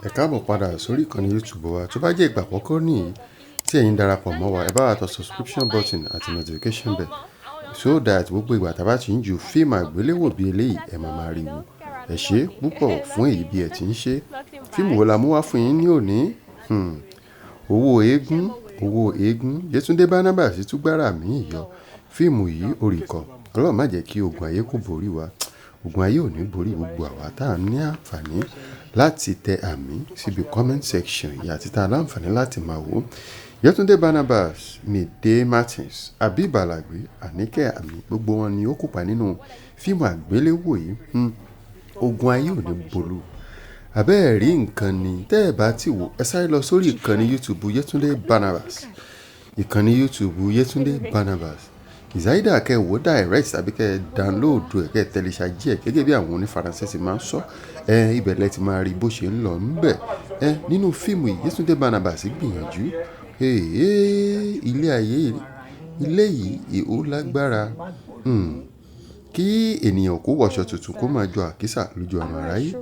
Ẹ káàbọ̀ padà sórí ìkànnì YouTube wa. Tó bá jẹ́ ìgbà àkọ́kọ́ nìyí tí ẹ̀yin darapọ̀ mọ́ wa, ẹ bá wa tọ subscription button àti notification bell so that gbogbo ìgbà tá a bá ti ń ju fíìmù àgbéléwò bí eléyìí, ẹ máa máa rí wò. Ẹ ṣé púpọ̀ fún èyí bí ẹ ti ń ṣe. Fíìmù wo la mú wá fún yín ní òní? Owó eégún, owó eégún. Yétúndé Barnabas tún gbára mi yọ. Fíìmù yìí orí kọ. Ọlọ́run má jẹ́ kí ogun ayé kó borí wa. Ogun ayé ò ní borí gbogbo àwa tá a ní àǹfààní láti tẹ àmì síbi comment section yìí àti tá a láǹfààní láti máa wò. Yétúndé Barnabas, Mide Martins, Habib Alagbe, Àníkẹ́ Àmì, gbogbo wọn ni ó kópa nínú fíìmù àgbéléwò yìí. Ogun ayé ò ní bolú. Àbẹ́ ẹ̀ rí nǹkan ni. Tẹ́ ẹ bá ti wò, ẹ sáré lọ sórí ìkànnì YouTube Yétúndé Barnabas. Ìkànnì YouTube Yétúndé Barnabas. It's either kẹ́ ẹ wò direct tàbí kẹ́ ẹ download ẹ̀, kẹ́ ẹ télécharge ẹ̀ gẹ́gẹ́ bí àwọn onífaransé ti máa ń sọ. Ẹ ibẹ̀ lẹ ti máa rí bó ṣe ń lọ ńbẹ̀. Ẹ nínú fíìmù yìí, Yétúndé Barnabas gbìyànjú. Èé, ilé ayé, ilé yìí ó lágbára. Kí ènìyàn kó wọṣọ tuntun kó máa jọ àkísà lójú ọmọ aráyé.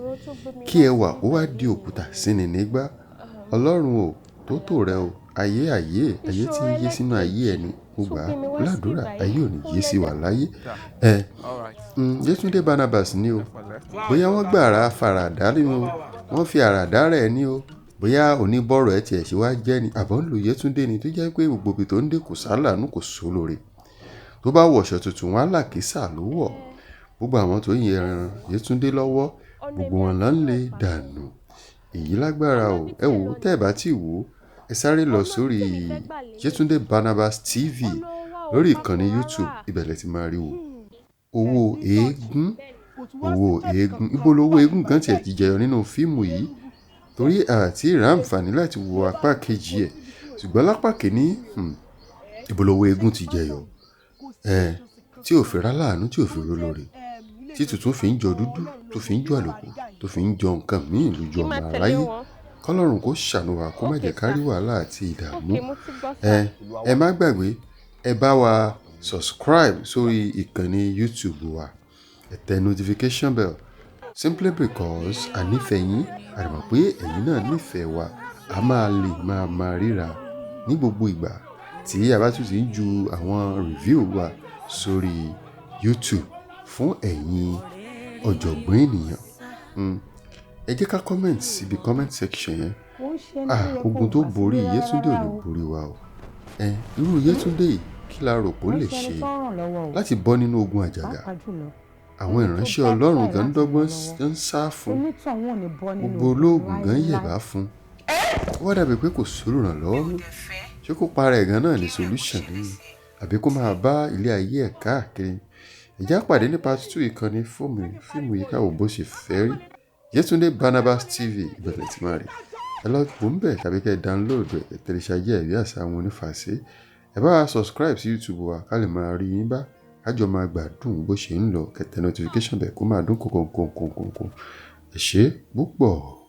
Kí ẹwà kó wá di òkúta síni nígbà. Ọlọ́run ò tó tò rẹ o. Ayé ayé, ayé tí ń yé sínú ayé ẹni. Mo gbà á ládùrá, ayé ò ní yé sí wa láyé. Ẹ Yétúndé Barnabas ní o. Bóyá wọ́n gbà ara faradà ní o. Wọ́n fi àràdá rẹ̀ ní o. Bóyá oníbọ̀rọ̀ ẹ tiẹ̀ ṣe wá jẹ́ ni. Àbọ̀ ń lo Yétúndé ni tó jẹ́ pé gbogbo ibi tó ń dé kò sálàánú, kò sólore. Tó bá wọṣọ tuntun, wọ́n á làkísà ló wọ̀. Gbogbo àwọn tó ń yẹran Yétúndé lọ́wọ́, gbogbo wọn là ń lè dànù. Èyí lágbára o. Ẹ wò ó, tẹ́ ẹ bá ti wò ó, ẹ sáré lọ sórí Yétúndé Barnabas TV lórí ìkànnì YouTube. Ibẹ̀ lẹ ti máa rí wò. Owó eégún, owó eégún. Ibo lowó eégún gan tiẹ̀ ti jẹyọ nínú fíìmù yìí? Torí àti rí àǹfààní láti wo apá kejì ẹ̀. Ṣùgbọ́n lápá kìíní, ibo lowó eégún ti jẹyọ? Ẹ tí ò fi rá láàánú, tí ò fi rólóre, tí tuntun fi ń jọ dúdú, tó fi ń jọ àlùkò, tó fi ń jọ nǹkan míì lójú Kí ọmọ máa tẹ̀lé aráyé. wọn. Kọ́lọ́run kó ṣàánú wa, kó má Okay jẹ́ ká sir. rí wàhálà àti ìdààmú. Okay, mo ti gbọ́ Ẹ sir. ẹ má gbàgbé, ẹ bá wa subscribe sórí ìkànnì YouTube wa. Ẹ tẹ notification bell simply because a nífẹ̀ẹ́ yín, a dẹ̀ mọ̀ pé ẹ̀yin náà nífẹ̀ẹ́ wa. A máa lè máa máa ríra ní gbogbo ìgbà tí a bá tún ti ń ju àwọn review wa sórí YouTube fún ẹ̀yin ọ̀jọ̀gbọ́n ènìyàn. Ẹ jẹ́ ká comment síbi comment section yẹn. Ah, ogun tó borí Yétúndé ò ní borí wa o. Ẹ irú Yétúndé yìí, kí la rò pé ó lè ṣe láti bọ́ nínú ogun àjàgà? Àwọn ìránṣẹ́ Ọlọ́run gan dọ́gbọ́n ń sá fún. Gbogbo olóògùn gan yẹ̀bá fún. Ó wá dàbí pé kò sólùrànlọ́wọ́ mọ́. Ṣé kó para ẹ̀ gan náà ní solution ni? Àbí kó máa bá ilé ayé ẹ̀ káàkiri? Ẹ jẹ́ á pàdé ní part 2 ìkànnì fíìmù yìí ká wò bó ṣe fẹ́ rí. Yétúndé Barnabas TV, ibẹ̀ lẹ ti máa rí. Ẹ lọ wò ń bẹ̀ tàbí kẹ́ ẹ download ẹ̀, ẹ télécharge ẹ̀ bí àṣà àwọn onífàsé. Ẹ bá wa subscribe sí YouTube wa ká lè máa rí yín bá. Ká jọ máa gbádùn bó ṣe ń lọ. Kẹ́ tẹ notification bell kó máa dún kòkòkòkòkò. Ẹ ṣé púpọ̀.